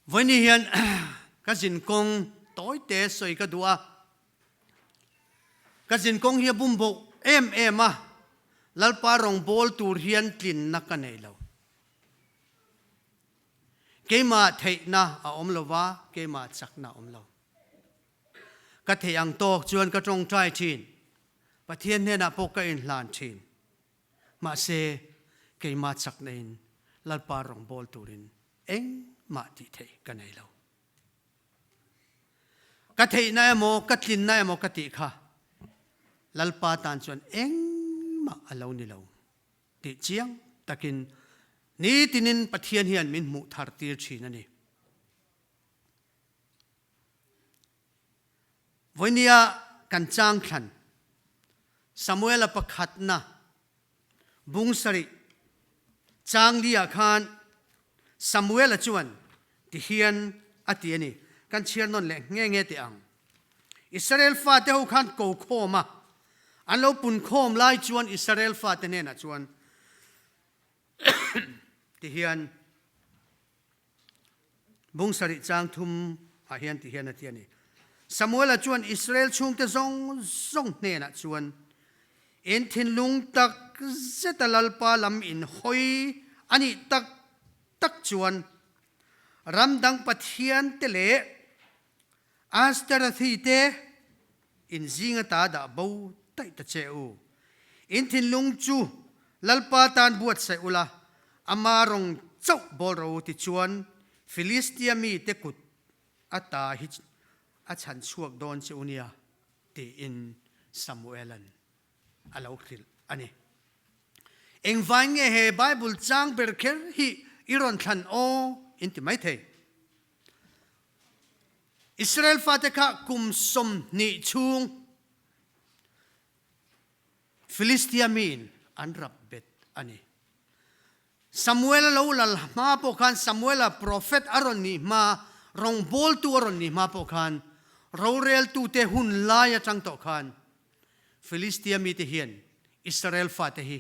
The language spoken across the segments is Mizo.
Vawiini hian ka zinkawng tawite sawi ka duh a, ka zinkawng hi a bumboh em em a, Lalpa rawngbâwl tur hian tlinna ka nei lo. Keimah theihna a awm lo va, keimah chakna a awm lo. Ka theih ang tawk chuan ka tawngtai thin, Pathian hnenah pawh ka inhlan thin. Mahse, keimah chakna in Lalpa rawngbâwl turin engmah tih theih ka nei lo. Ka theihna emaw, ka tlinna emaw ka tih kha Lalpa tan chuan engmah a lo ni lo tih chiang takin nitinin Pathian hian min hmuh thar tir thin a ni. Vawinia kan chang thlan Samuela pakhatna Bung sarih chang li ah khan Samuela chuan ti hian a ti a ni, Kan chhiar nawn leh nge nge teh ang. Israel fate ho khan ko khawm a, an lo pun khawm lai chuan Israel fate hnenah chuan ti hian Bung sarih chang thum ah hian ti hian a ti a ni. Samuela chuan Israel chhungte zawng zawng hnenah chuan, In thinlung tak zeta Lalpa lam in hawi a nih tak tak chuan ramdang pathian te leh Asterathi te in zing ata dah bo daih ta che u. In thinlung chu Lalpa tan buatsaih ula, ama rawng chauh bawl ro tichuan Filistia mite kut ata hi a chhan chhuak dawn che u nia, tiin Samuela'n a lo hrilh a ni. Engvai nge he Bible chang ber kher hi i rawn thlan aw in ti maithei. Israel fate kha kum 20 chhung Filistia miin an rap bet a ni. Samuela lo lal hma pawh khan Samuela prophet a rawn nih hma, rawngbawltu a rawn nih hma pawh khan roreltute hun lai atang tawh khan Filistia mite hian Israel fate hi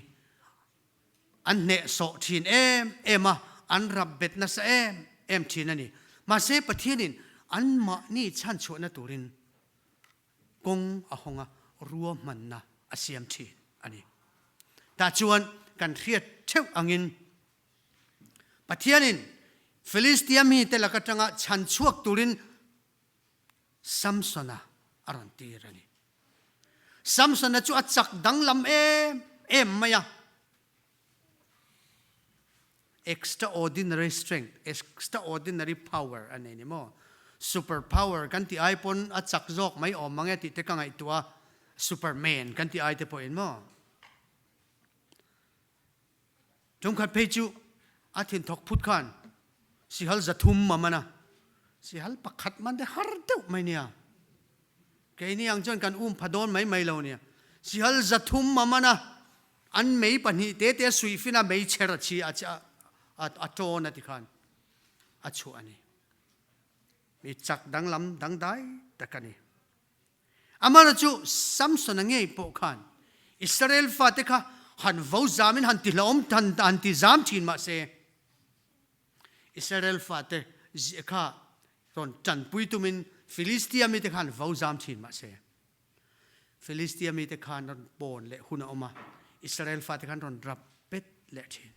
An hnehsawh thin em em a, an rap bet nasa em em thin a ni. Mahse, Pathianin anmahni chhanchhuahna turin kawng a hawng a, ruahmanna a siam thin a ni. Tah chuan kan hriat theuh angin Pathianin Filistia mite lak atanga chhanchhuak turin Samsona a rawn tir a ni. Samsona chu a chak danglam em em mai a. Extraordinary strength, extraordinary power a nei ni maw? Super power kan tih ai pawn a chak zawk mai awm mang e tih te ka ngaihtuah a, Superman kan tih ai te pawhin maw? Ṭumkhat phei chu a thin thawk phut khan sihal 300 a man a, sihal pakhat man te har deuh mai nia. Keini ang chuan kan um pha dawn mai mai lo nia. Sihal 300 a man a, an mei pahnih te te a suih fin a, mei chher a chhi a a ṭawn a ti khan a chhuah a ni. Mi chak danglam dangdai tak a ni. Amah chu Samsona ngei pawh khan Israel fate kha han vo zamin han ti hlauhawm han han ti zam thin mah se Israel fate kha rawn tanpui tumin Filistia mite khan vo zam thin mah se Filistia mite khan rawn pawn leh hun a awm a, Israel fate khan rawn rap bet leh thin.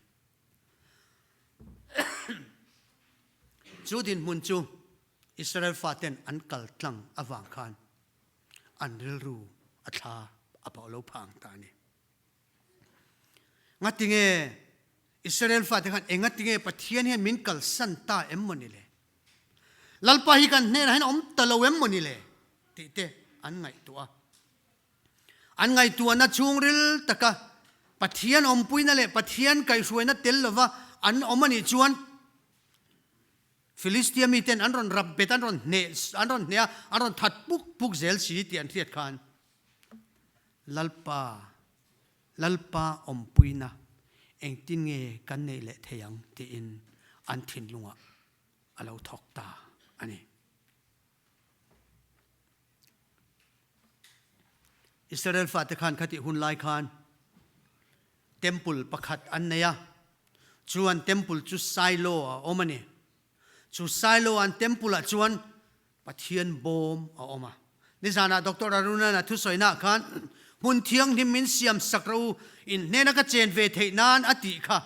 Chu dinhmun chu Israel faten an kal tlang avang khan an rilru a thla a pawh lo phang ta a ni. Ngatinge Israel fate khan engatinge Pathian hian min kalsan ta em maw ni le? Lalpa hi kan hnenah hian a awm ta lo em maw ni le? tih te an ngaihtuah a. An ngaihtuahna chhungril taka Pathian awmpuina leh Pathian kaihhruaina tel lova an awm a nih chuan Filistia miten an rawn rap bet, an rawn hneh, an rawn hneh a, an rawn that puk puk zel si tih an hriat khan Lalpa, Lalpa awmpuina engtin nge kan neih leh thei ang tiin an thinlungah a lo thawk ta a ni. Israel fate khan khatih hun lai khan temple pakhat an nei a, chuan temple chu Silo a awm a ni. Chu Silo an temple ah chuan Pathian bawm a awm a. Nizanah Doctor Arunan a thusawiinaah khan hmun thianghlim min siam sak rawh u, in hnena ka chen ve theih nan a tih kha.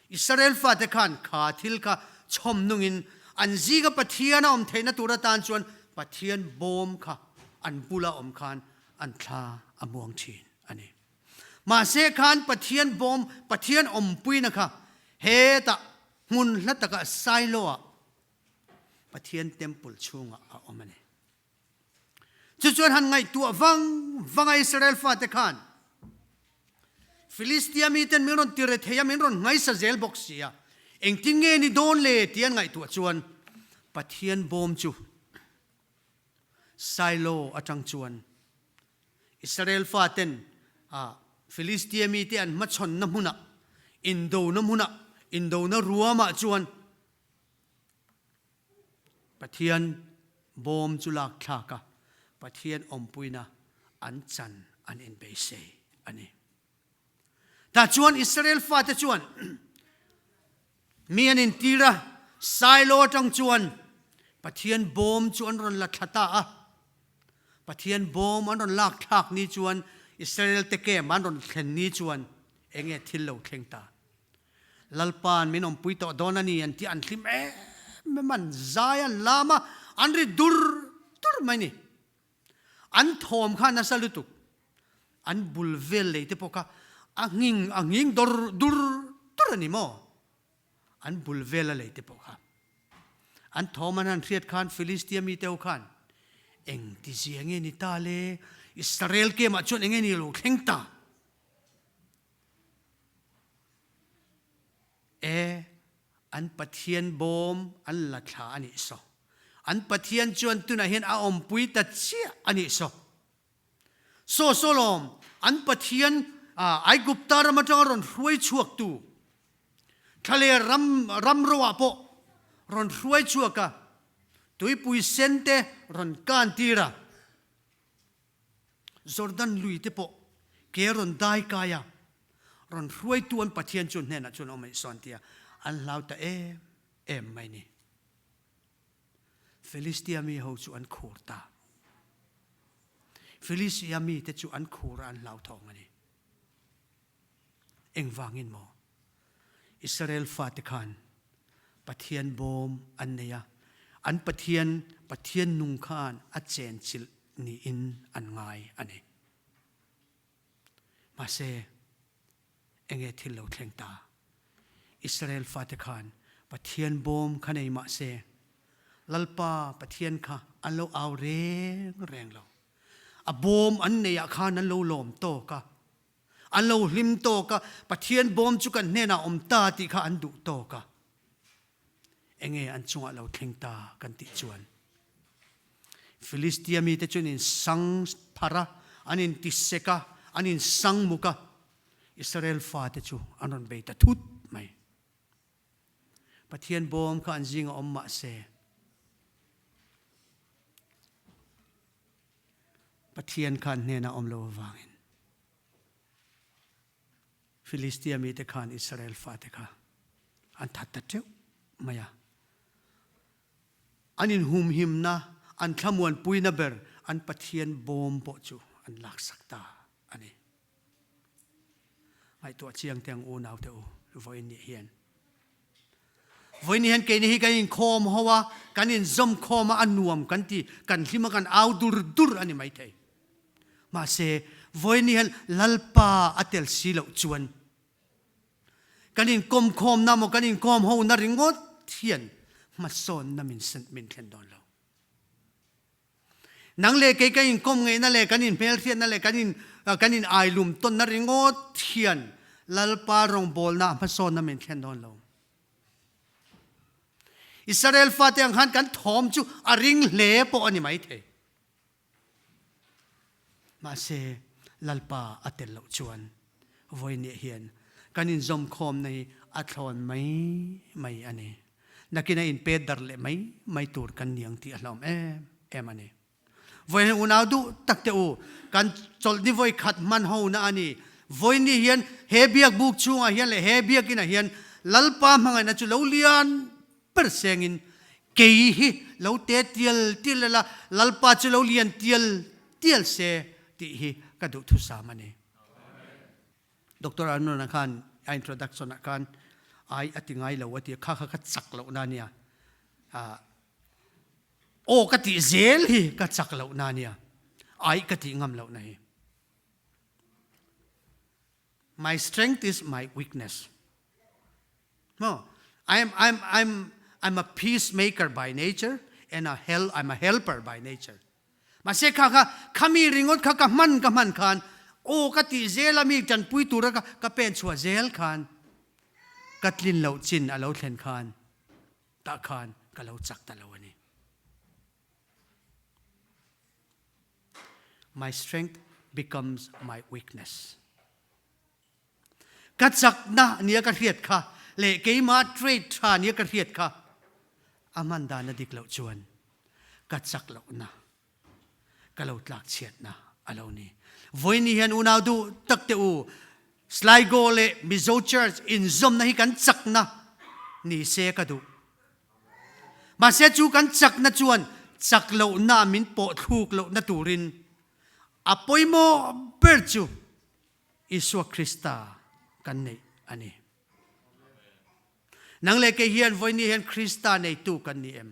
Israel fate khan kha thil kha chhawm nungin an zinga Pathian a awm theihna tur atan chuan Pathian bawm kha an bula awm khan an thla a muang thin a ni. Mahse khan Pathian bawm, Pathian awmpuina kha hetah hmun hla takah Silo-ah Pathian temple chhungah a awm a ni. Chu chuan han ngaihtuah vang vang a Israel fate khan Filistia miten min rawn tire thei a, min rawn ngaisa zel bawk si a, engtin nge ni dawn le tih an ngaihtuah chuan Pathian bawm chu Silo atang chuan Israel faten Filistia mite an hmachhawnna hmunah, indona hmunah, indona ruamah chuan Pathian bawm chu lak thlak a, Pathian awmpuina an chan an inbeisei a ni. Tah chuan Israel fate chuan mi an intir a, Silo atang chuan Pathian bawm chu an rawn la thla ta a. Pathian bawm an rawn lak thlak ni chuan Israel te camp an rawn thlen ni chuan enge thil lo thleng ta? Lalpa'n min awmpui tawh dawn a ni an tih an hlim em em an zai an lam a, an ri dur dur mai ni. An thawm kha nasa lutuk. An bul vel lei te pawh kha a nghing a nghing dawr dur dur a ni maw? An bul vel a lei te pawh kha. An thawm an han hriat khan Filistia mite ho khan eng ti zia nge ni ta le? Israel kemah chuan eng nge ni lo thleng ta? E, an Pathian bawm an la thla a nih saw. An Pathian chuan tunah hian a awmpui ta chiah a nih saw. Saw saw lawm, an Pathian Aigupta ram atanga rawn hruai chhuaktu, thlaler ram ram roah pawh rawn hruai chhuak a, tuipui sen te rawn kan tir a, Jordan lui te pawh ke rawn dai kai a, rawn hruaitu an Pathian chu hnenah chuan awm aih sawn tia an hlau ta em em mai ni. Filistia mi ho chu an khur ta. Filistia mi te chu an khur a an hlauthawng a ni. Engvangin maw? Israel fate khan Pathian bawm an nei a, an Pathian, Pathian nung khan a chenchilh niin an ngai a ni. Mahse, enge thil lo thleng ta? Israel fate khan Pathian bawm kha nei mahse, Lalpa Pathian kha an lo au reng reng lo. A bawm an neih ah khan an lo lawm tawk a. An lo hlim tawk a, Pathian bawm chu kan hnenah awm ta tih kha an duh tawk a. Enge an chungah lo thleng ta kan tih chuan Filistia mite chu an insang phar a, an intisek a, an insang muk a, Israel fate chu an rawn bei ta thut mai. Pathian bawm kha an zingah awm mah se, Pathian kha an hnenah awm lo avangin Filistia mite khan Israel fate kha an that ta teuh mai a. An inhumhimna, an thlamuanpuina ber an Pathian bawm pawh chu an laksak ta a ni. Ngaihtuah chiang te ang unaute u vawiin nih hian. Vawiin hian keini hi kan inkhawm ho a, kan inzawm khawm a, a nuam kan ti, kan hlim a, kan au dur dur a ni maithei. Mahse, vawiin hian Lalpa a tel si loh chuan kan inkawm khawmna maw kan inkawm hona ringawt hian hmasawnna min min thlen dawn lo. Nang leh kei kan inkawm ngeihna leh kan inhmelhriatna leh kan in kan in ailum tawnna ringawt hian Lalpa rawngbawlna hmasawnna min thlen dawn lo. Israel fate ang khan kan thawm chu a ring hle pawh a ni mai thei. Mahse, Lalpa a tel loh chuan vawinia hian kan inzawmkhawmna hi a thlawn mai mai a ni. Nakin a inpet darh leh mai mai tur kan ni ang tih a hlauhawm em em a ni. Vawiin unau duh tak te u, kan chawlhni vawi khat hman hona a ni. Vawiin hian he biakbuk chhungah hian leh he biakinah hian Lalpa hmangaihna chu lo lian ber sengin. Kei hi lo te tial tial ila, Lalpa chu lo lian tial tial se tih hi ka duhthusam a ni. Doctor Arnona khan a introduction ah khan ai a ti ngai lo a ti a, kha kha ka chak lohna a nia. Aw ka tih zel hi ka chak lohna a nia, ai ka tih ngam lohna hi. My strength is my weakness. No, I'm, I'm, I'm, I'm a peacemaker by nature and a hel, I'm a helper by nature. Mahse kha kha khami ringawt kha ka hman ka hman khan aw ka tih zel a mi tanpui tura ka ka pen chhuah zel khan ka tlin loh chin a lo thlen khan tah khan ka lo chak ta lo a ni. My strength becomes my weakness. Ka chakna nia ka hriat kha leh keima trade tha nia ka hriat kha a hman dan a dik loh chuan ka chak lohna ka lo tlak chhiatna a lo ni. Vawiin hian unau duh tak te u Sligo leh Mizo Church inzawmna hi kan chakna ni se ka duh. Mahse chu kan chakna chuan chak lohna min pawh thluk lohna turin a pawimawh ber chu Isua Krista kan neih a ni. Nang leh kei hian vawiin hian Krista neitu kan ni em?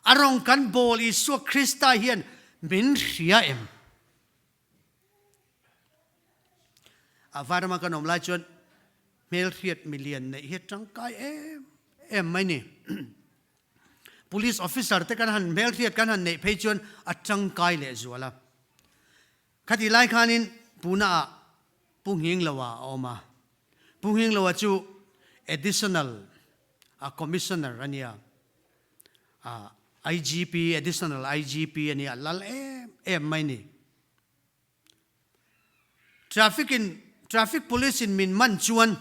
A rawng kan bawl Isua Krista hian min hria em? A varama kan awm lai chuan hmelhriat milian neih hi tangkai em em mai ni. Police officer te kan han hmelhriat kan han neih phei chuan a tangkai leh zual a. Khatih lai khanin Pune-ah Pu Nghingloa a awm a. Pu Nghingloa chu Additional Commissioner a nia, IGP, Additional IGP a nia, lal em em mai ni. Traffic in, Traffic Police in min man chuan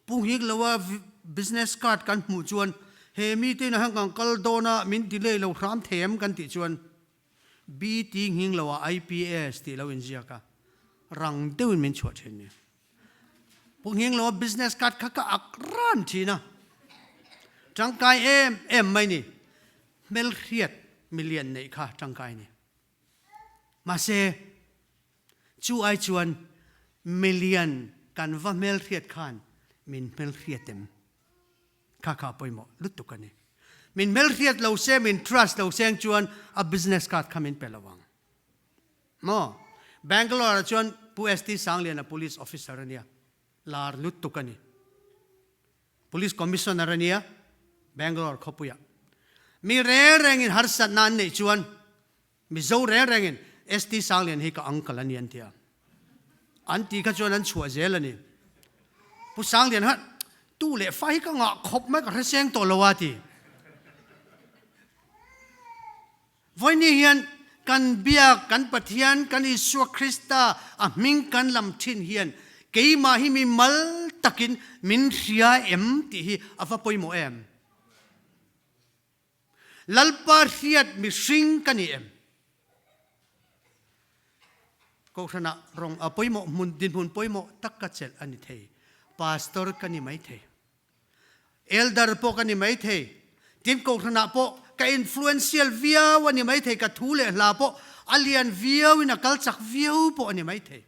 Pu Nghingloa business card kan hmuh chuan he meeting ah hian kan kal dawn a, min delay lo hram thei em kan tih chuan BT nghing lo ah IPS tih lo inziak a, rang deuhin min chhuah thin ni. Pu nghing lo a business card kha ka ak ran thin a, tangkai em em mai ni, hmelhriat milian neih kha tangkai ni. Mahse, chu ai chuan milian kan va hmelhriat khan min hmelhriat em? Kha kha a pawimawh lutuk a ni. Min hmelhriat lo se, min trust lo seng chuan a business card kha min pe lo ang. Maw? Bangalore ah chuan Pu ST Sangliana police officer a nia, lar lutuk a ni. Police commissioner a nia, Bangalore khawpuiah. Mi reng rengin harsatna an neih chuan Mizo reng rengin ST Sanglian hi ka uncle a ni an ti a. An ti kha chuan an chhuah zel a ni. Pu Sanglian khan tu leh fa hi ka ngah khawp mai ka hreseng tawh lo a ti. Vawiini hian kan biak kan Pathian kan Isua Krista a hming kan lam thin hian keimah hi mi mal takin min hria em tih hi a va pawimawh em? Lalpa hriat mihring ka ni em? Kohhranah rawng a pawimawh hmun dinhmun pawimawh tak ka chelh a ni thei. Pastor ka ni mai thei. Elder pawh ka ni mai thei. Tin kohhranah pawh ka influential viau a ni mai thei, ka thu leh hla pawh a lian viauin a kal chak viau pawh a ni mai thei.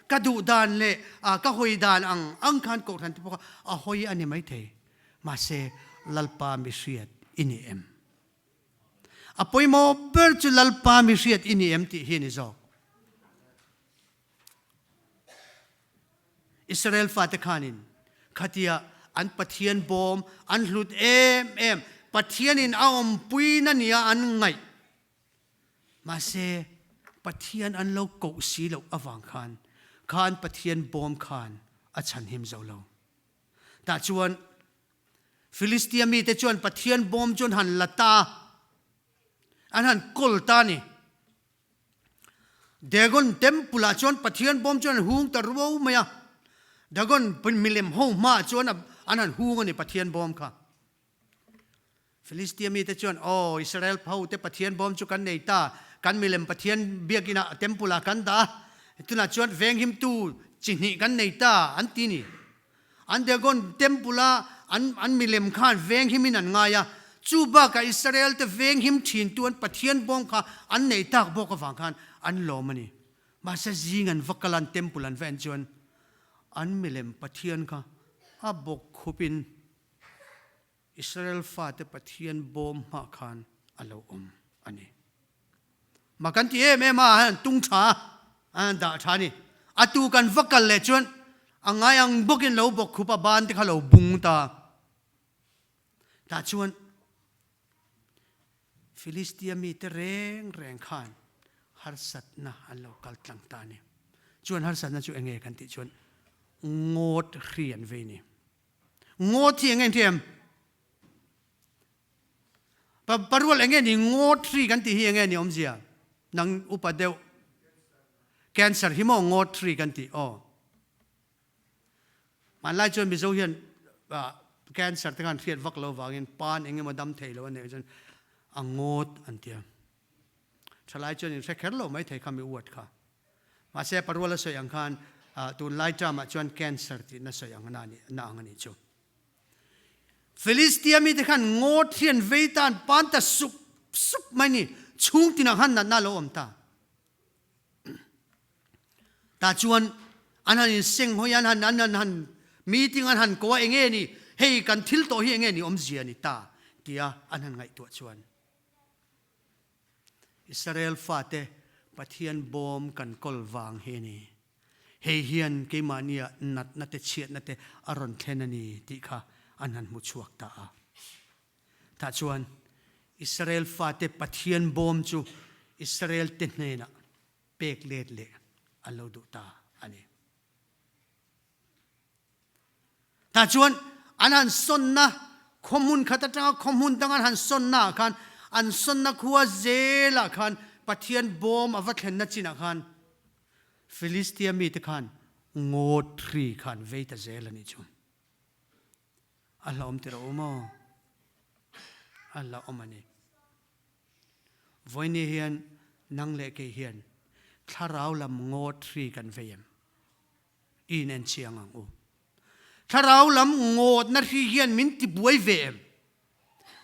Ka duh dan leh ka hawi dan ang ang khan kohhran te pawh kha a hawi a ni maithei. Mahse, Lalpa mi hriat i ni em? A pawimawh ber chu Lalpa mi hriat i ni em tih hi a ni zawk. Israel fate khanin khatia an Pathian bawm an hlut em em, Pathianin a awmpuina nia an ngaih Mahse, Pathian an lo koh si loh avang khan kha an Pathian bawm khan a chhanhim zo lo. Tah chuan Filistia mite chuan Pathian bawm chu an han la ta a, an han kawl ta a ni. Dagon temple ah chuan Pathian bawm chu an hung ta ruau mai a, Dagon milem ho hmaah chuan an han hung a ni Pathian bawm kha. Filistia mite chuan, Aw, Israel phote Pathian bawm chu kan nei ta, kan milem Pathian biakinah, temple-ah kan dah a, tunah chuan venghimtu chi hnih kan nei ta, an ti ni. An Dagon temple-a an an milem kha an venghimin an ngai a, chu bakah Israel-te venghim thintu an Pathian bawm kha an neih tak bawk avang khan an lawm a ni. Mahse zing an va kal a, an temple an va en chuan an milem Pathian kha a bawk khupin Israel fate Pathian bawm hmah khan a lo awm a ni. Mah kan ti em em a, an tung tha a, an dah tha a ni. A tu kan va kal leh chuan a ngai ang bawkin lo bawk khup a, ban te kha lo bung ta. Tah chuan Filistia mite reng reng khan harsatna an lo kal tlang ta a ni. Chuan harsatna chu enge kan tih chuan ngawt hri an vei ni. Ngawt hi enge thiam? Pa parual enge ni ngawt hri kan tih hi enge ni awmzia? Nang upa deuh. Cancer hi maw ngawt hri kan tih aw. Hmanlai chuan Mizo hian cancer te khan hriat vak lo vangin pan enge maw dam thei lo a neih chuan a ngawt an tia. Thalai chuan in hre kher lo mai thei kha mi uat kha. Mahse parual a sawi ang khan tunlai term ah chuan cancer tihna sawi ang na na ang a nih chu. Philistia mite khan ngawt hi an vei ta an pan ta sup sup mai ni chhung tinah khan natna a lo awm ta. Tah chuan an han inseng hawi an han an han han meeting an han ko a enge ni hei kan thil tawh hi enge ni awmzia ni ta tia an han ngaihtuah chuan Israel fate Pathian bawm kan kawl vang hi a ni. Hei hian keimahnia natna te chhiatna te a rawn thlen a ni tih kha an han hmu chhuak ta a. Tah chuan Israel fate Pathian bawm chu Israel te hnenah pek let leh an lo duh ta a ni. Tah chuan an han sawnna khaw hmun khat atanga khaw hmun dang an han sawnna ah khan an sawnna khua zelah khan Pathian bawm a va thlenna chinah khan Filistia mite khan ngawt hri kha an vei ta zel a nih chu. A hlauhawm ti rawh u maw? A hlauhawm a ni. Vawiini hian nang leh kei hian thlarau lam ngawt hri kan vei em? I in en chiang ang u. Thlarau lam ngawtna hri hian min ti buai ve em?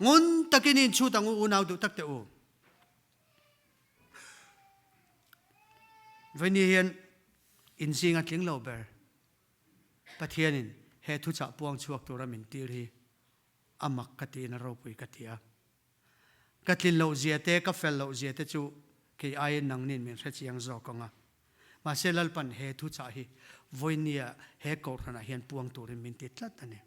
Ngun takin in chhut ang u unau duh tak teh u. Vawiini hian in zinga tling lo ber Pathianin he thuchah puang chhuak tura min tir hi a mak ka tiin a ropui ka ti a. Ka tlin loh zia te, ka fel loh zia te chu kei aiin nangnin min hre chiang zawk ang a. Mahse Lalpan he thuchah hi vawinia he kohhranah hian puang turin min ti tlat a ni.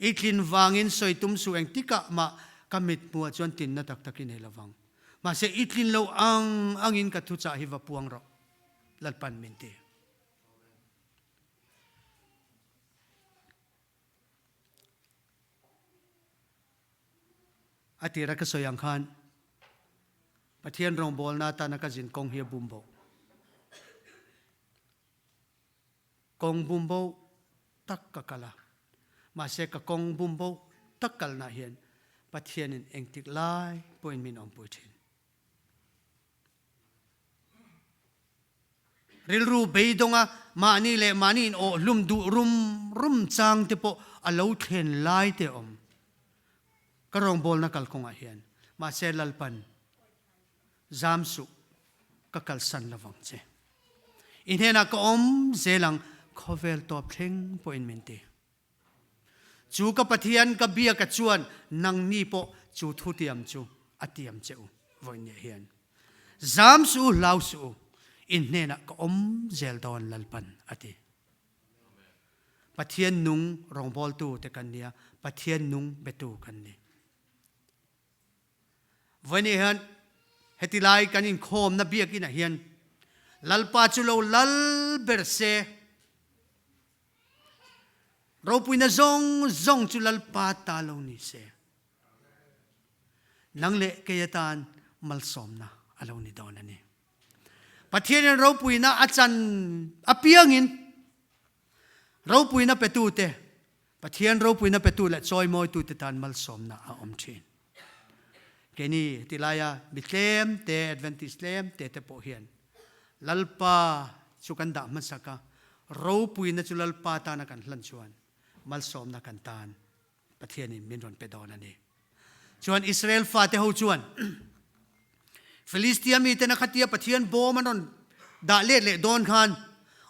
I tlin vangin sawi tum suh engtikah mah ka mithmuhah chuan tlinna tak tak i nei lovang. Mahse i tlin lo ang angin ka thuchah hi va puang rawh, Lalpan min ti. A tira ka sawi ang khan Pathian rawngbawlna atana ka zin kawng hi a bum bo. Kawng bum bo tak ka kal a. Mahse ka kawng bum bo tak kalna hian Pathianin engtik lai pawhin min awmpui thin. Rilru beidawnga mahni leh mahni in awh hlum duh rum rum chang te pawh a lo thlen lai te a awm. Ka rawngbawlna kalkawngah hian mahse Lalpan zam suh ka kalsan lovang che. I hnenah ka awm zel ang khawvel tawp thleng pawhin min ti. Chu ka Pathian ka biaka chuan nangni pawh chu thutiam chu a tiam che u vawiinniah hian. Zam suh u, hlau suh u, in hnenah ka awm zel dawn Lalpan a ti. Pathian nung rawngbawltu te kan nia, Pathian nung betu kan ni. Vawiinniah hian heti lai kan inkhawmna biakinah hian Lalpa chu lo lal ber se, Ropuina zawng zawng chu Lalpa ta lo ni se. Nang leh kei atan malsawmna a lo ni dawn a ni. Pathianin ropuina a chan apiangin ropuina petute, Pathian ropuina petu leh chawimawitute tan malsawmna a awm thin. Keini tilaia mi tlem te, Adventist tlem te te pawh hian Lalpa chu kan dah hmasak a. Ropuina chu Lalpa tana kan hlan chuan malsawmna kan tan Pathianin min rawn pe dawn a ni. Chuan Israel fate ho chuan Filistia miten a khatia Pathian bawm an rawn dah let leh dawn khan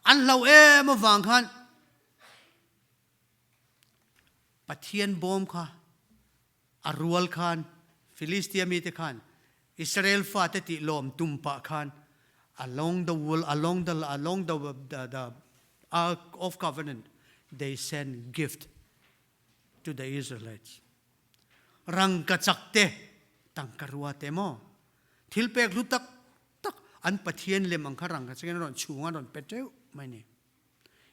an hlau em avang khan Pathian bawm kha a rual khan Filistia mite khan Israel fate tih lawm tum pah khan along the wall along the along the the, the ark of covenant they send gift to the Israelites. Rangkachak te, tangkarua te maw? Thil pek hlu tak tak an Pathian lem ang kha rangkachakin an rawn chhung an rawn pe teuh mai ni.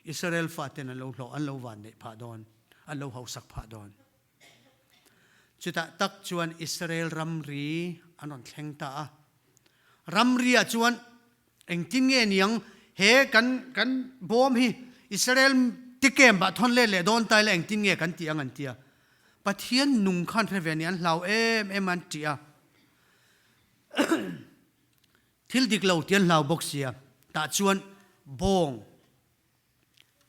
Israel faten an lo hlawh an lo van neih phah dawn, an lo hausak phah dawn. Chutah tak chuan Israel ramri an rawn thleng ta a. Ramri ah chuan Engtin nge niang he kan kan bawm hi Israel tikem bah thawn let leh dawn ta ila engtin nge kan tih ang an ti a. Pathian nung khan hre ve a ni an hlau em em a an tih a. Thil dik lo tih an hlau bawk sia. Tah chuan bawng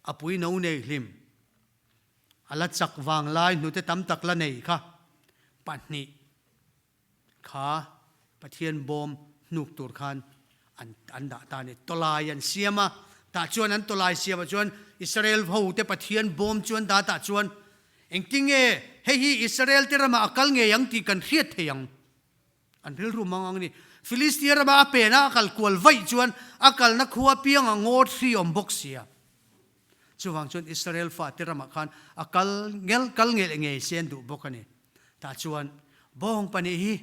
a pui no nei hlim a la chak vang lai hnute tam tak la nei kha pahnih Kha Pathian bawm hnuk tur khan an an dah ta a ni. Tawlai an siam a, tah chuan an tawlai siamah chuan Israel hote Pathian bawm chu an dah tah chuan engtinge hei hi Israel te ramah a kal ngei ang tih kan hriat thei ang. An rilru mang ang a ni. Filistia rama a pena a kal kual vaih chuan a kalna khua pianga ngaw thli awm bawk sia. Chuvang chuan Israel fate ramah khan a kal ngel kal ngei leh ngei se an duh bawk a ni. Tah chuan bawng pahnih hi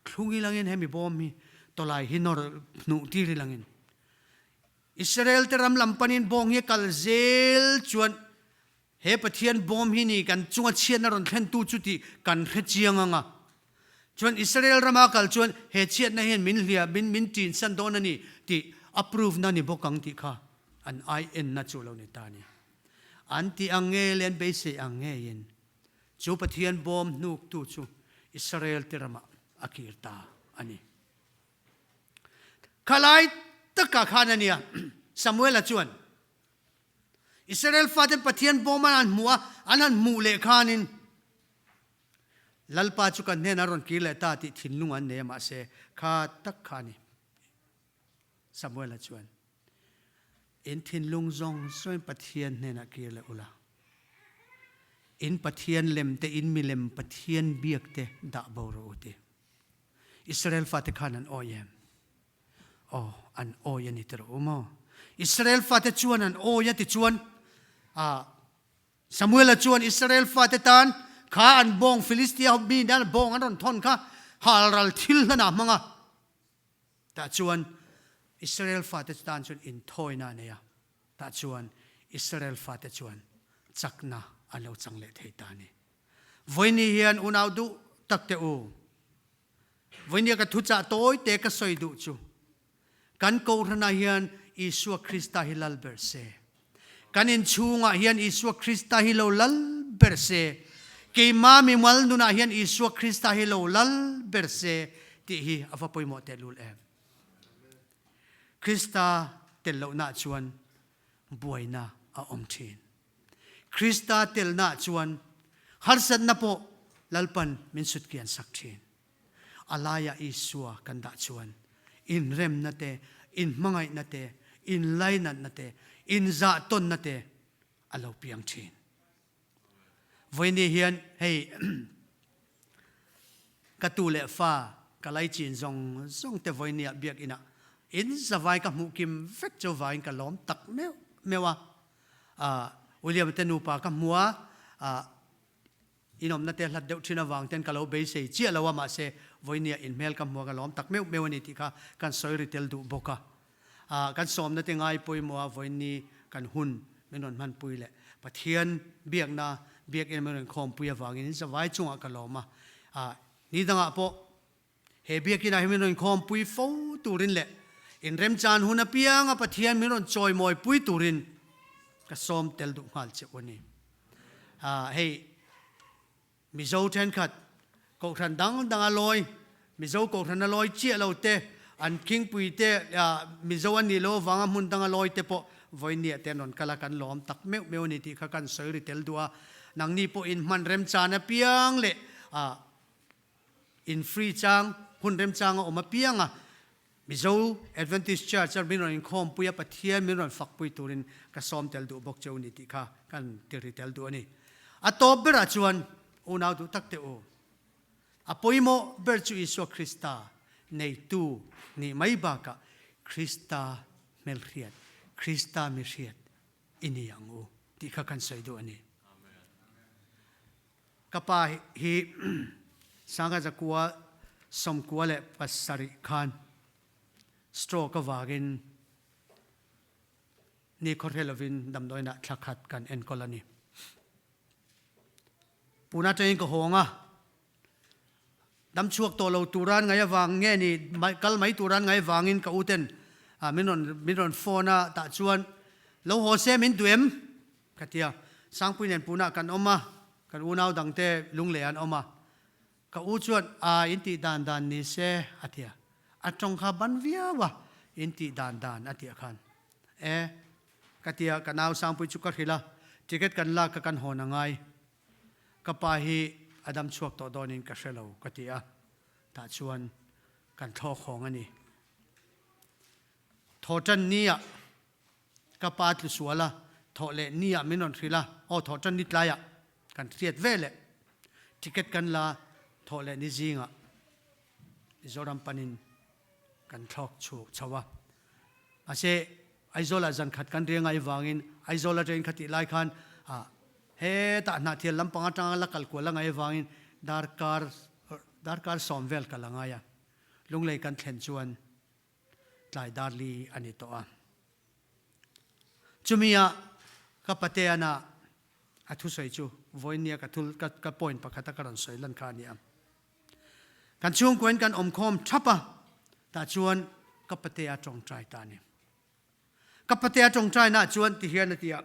thlung ilangin hemi bawm hi tawlai hi nawr hnuh tir ilangin Israel te ram lam panin bawng hi a kal zel chuan he Pathian bawm hi ni kan chunga chhiatna rawn thlentu chu tih kan hre chiang ang a. Chuan Israel rama kal chuan he chhiatna hian min hliah min min ṭinsan dawn a ni tih a prove na ni bawk ang tih kha an ai enna chu lo ni ta a ni. An tih ang nge leh an beisei ang ngeiin chu Pathian bawm hnuktu chu Israel te ramah a kir ta a ni. Khalai takah khan a nia Samuela chuan Israel faten Pathian bawm an han hmuh a, an han hmuh leh khanin Lalpa chu kan hnenah a rawn kir leh ta tih thinlung an nei a, mahse kha tak kha a ni. Samuela chuan, In thinlung zawng zawngin Pathian hnenah kir leh ula, in Pathian lem te, in milem Pathian biak te dah bo rawh u ti. Israel fate khan an awi em? Aw, an awi a ni ti rawh u maw? Israel fate chuan an awi a tichuan, ah, Samuela chuan Israel fate tan kha an bawng Filistia ho mi nen bawng an rawn thawn kha halral thil hlanah a hmang a. Tah chuan Israel fate tan chuan inthawina a nei a. Tah chuan Israel fate chuan chakna an lo chang leh thei ta a ni. Vawiini hian unau duh tak teh u, vawiinia ka thuchah tawi te ka sawi duh chu, Kan Kohhranah hian Isua Krista hi lal ber se. Kan inchhungah hian Isua Krista hi lo lal ber se. Keima mimal nunah hian Isua Krista hi lo lal ber se tih hi a va pawimawh tehlul em. Krista tel lohna chuan buaina a awm thin. Krista telna chuan harsatna pawh Lalpan min sutkian sak thin. A laiah Isua kan dah chuan inremna te, inhmangaihna te, inlainatna te, inzahtawnna te a lo piang thin. Vawiini hian hei ka tu leh fa ka laichin zawng zawng te vawiiniah biakinah in zavai ka hmuh kim vek chu vangin ka lawm tak meuh meuh a. William te nupa ka hmu a, Inawmna te hlat deuh thin avang ten ka lo beisei chiah lo a, mahse vawinia inhmel ka hmu a, ka lawm tak meuh meuh a ni tih kha kan sawi ri tel duh bawk a. Ah, kan sawmna te ngai pawimawh a, vawiini kan hun min rawn hmanpui leh Pathian biakna biakinn min rawn khawmpui avangin in zavai chungah ka lawm a. Ah, ni dangah pawh he biakinah hi min rawn khawmpui fo turin leh inremchan hun apianga Pathian min rawn chawimawipui turin ka sawm tel duh nghal che u a ni. Hei Mizo thenkhat Kohhran dang danga lawi, Mizo Kohhrana lawi chiah lo te, an khingpui te Mizo an nih loh avanga hmun danga lawi te pawh Vawinia te an rawn kal a, kan lawm tak meuh meuh a ni tih kha kan sawi ri tel duh a. Nangni pawhin hman remchan apiang leh in free chang, hun remchang a awm apiang a, Mizo Adventist Church a min rawn inkhawmpui a, Pathian min rawn fakpui turin ka sawm tel duh bawk cheu a ni tih kha kan ti ri tel duh a ni. A tawp berah chuan unau duh tak teh u, a pawimawh ber chu Isua Krista neitu nih mai bakah Krista hmelhriat, Krista mihriat i ni ang u tih kha kan sawi duh a ni. Ka pa hi Sangha zakua 97 khan stroke avangin ni khaw hre lovin damdawiinah thla khat kan enkawl a ni. Puna atangin ka hawng a, dam chhuak tawh lo turan ngai avang nge ni kal mai turan ngai avangin ka uten min rawn min rawn phone a, tah chuan lo haw se min duh em? Ka ti a, Sangpui nen punah kan awm a, kan unau dangte lungleh an awm a. Ka u chuan, Aa, in tih dan dan ni se, a ti a. A tawng kha ban viau a, in tih dan dan a tih khan. E, ka ti a, ka nau Sangpui chu ka hrilh a, ticket kan lak kha kan hawn a ngai. Ka pa hi a dam chhuak tawh dawnin ka hre lo, ka ti a. Tah chuan kan thlawk hawng a ni. Thaw tan ni-ah Ka pa tlu sual a, thawh leh ni ah min rawn hrilh a, aw thawh tan ni tlai ah kan hriat ve leh ticket kan la thawh leh ni zing ah Mizoram pan in kan thlawk chhuk chho a. Mahse Aizawl ah zan khat kan riang ai vang in Aizawl a train kha tih lai khan ah hetah Hnahthial lampang atanga la kal kual a ngai vang in darkar darkar sawm vel kal a ngai a. Lunglei kan thlen chuan tlai dar li a ni tawh a. Chumi ah ka pateana a thusawi chu vawinia ka thul ka ka point pakhata ka rawn sawi lan kha a ni a. Kan chhungkuain kan awmkhawm thap a, tah chuan ka patea tawngtai ta a ni. Ka patea tawngtaina chuan ti hian a ti a,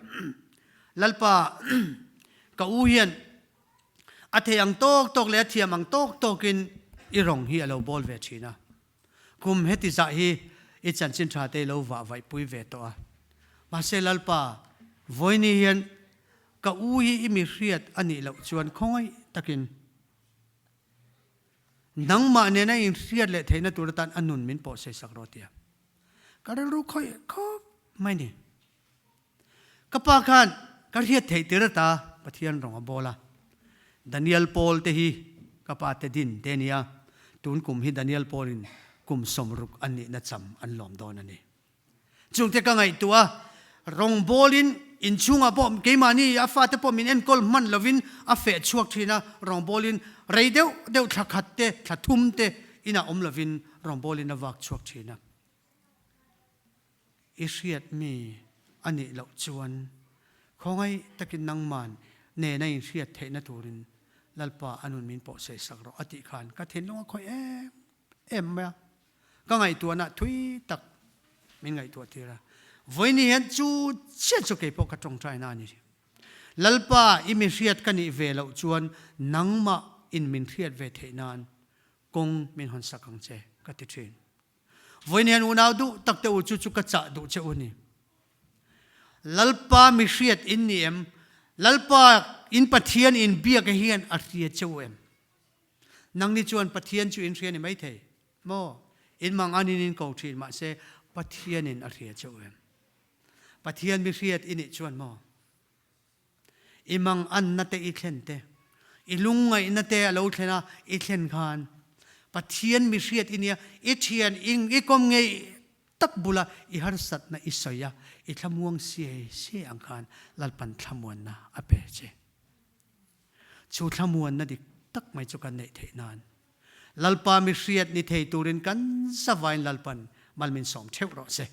Lalpa, ka u hian a thei ang tawk tawk leh a thiam ang tawk tawkin i rawng hi a lo bawl ve thin a. Kum heti zah hi i chanchin tha te i lo vah vaih pui ve tawh a. Mahse Lalpa, vawiini hian ka u hi i mi hriat a nih loh chuan khawngaih takin nangmah nena inhriat leh theihna tur atan a nun min pawhsei sak rawh tia ka rilru khawih khawp mai ni. Ka pa khan ka hriat theih tir ata Pathian rawng a bawl a. Daniel Paul te hi ka pa te din te nia, tun kum hi Daniel Paul in kum 60 an nihna cham an lawm dawn a ni. Chungte ka ngaihtuah a, rawng bawlin inchhungah pawh keimahni a fate pawh min enkawl hman lovin a feh chhuak thin a, rawng bawlin rei deuh deuh thla khat te, thla thum te inah awm lovin rawng bawlin a vak chhuak thin a. I hriat mi a nih loh chuan khawngaih takin nangman nena inhriat theihna turin Lalpa a nun min pawh sawisak rawh a tih khan ka thinlung a khawih em em mai a, ka ngaihtuahna thui tak min ngaihtuah tir a. Vawiin hian chu chiah chu keipawh ka tawngtaina a ni. Lalpa i mi hriat ka nih ve loh chuan nangmah in min hriat ve theih nan kawng min hawnsak ang che ka ti thin. Vawiin hian unau duh tak te u chu chu ka chah duh che u ni. Lalpa mi hriat in ni em? Lalpa in Pathian in biak hian a hria che u em? Nangni chuan Pathian chu in hria ni mai thei maw? In mang an in in ko thin mahse Pathian in a hria che u em? Pathian mi hriat i nih chuan maw? I manganna te i thlen te, i lungngaihna te a lo thlen a, i thlen khan Pathian mi hriat i nia, i thian i kawm ngei tak bula i harsatna i sawi a, i thlamuang siai siai ang khan Lalpan thlamuanna a pe che. Chu thlamuanna dik tak mai chu kan neih theih nan Lalpa mi hriat ni thei turin kan zavain Lalpan mal min sawm theuh rawh se.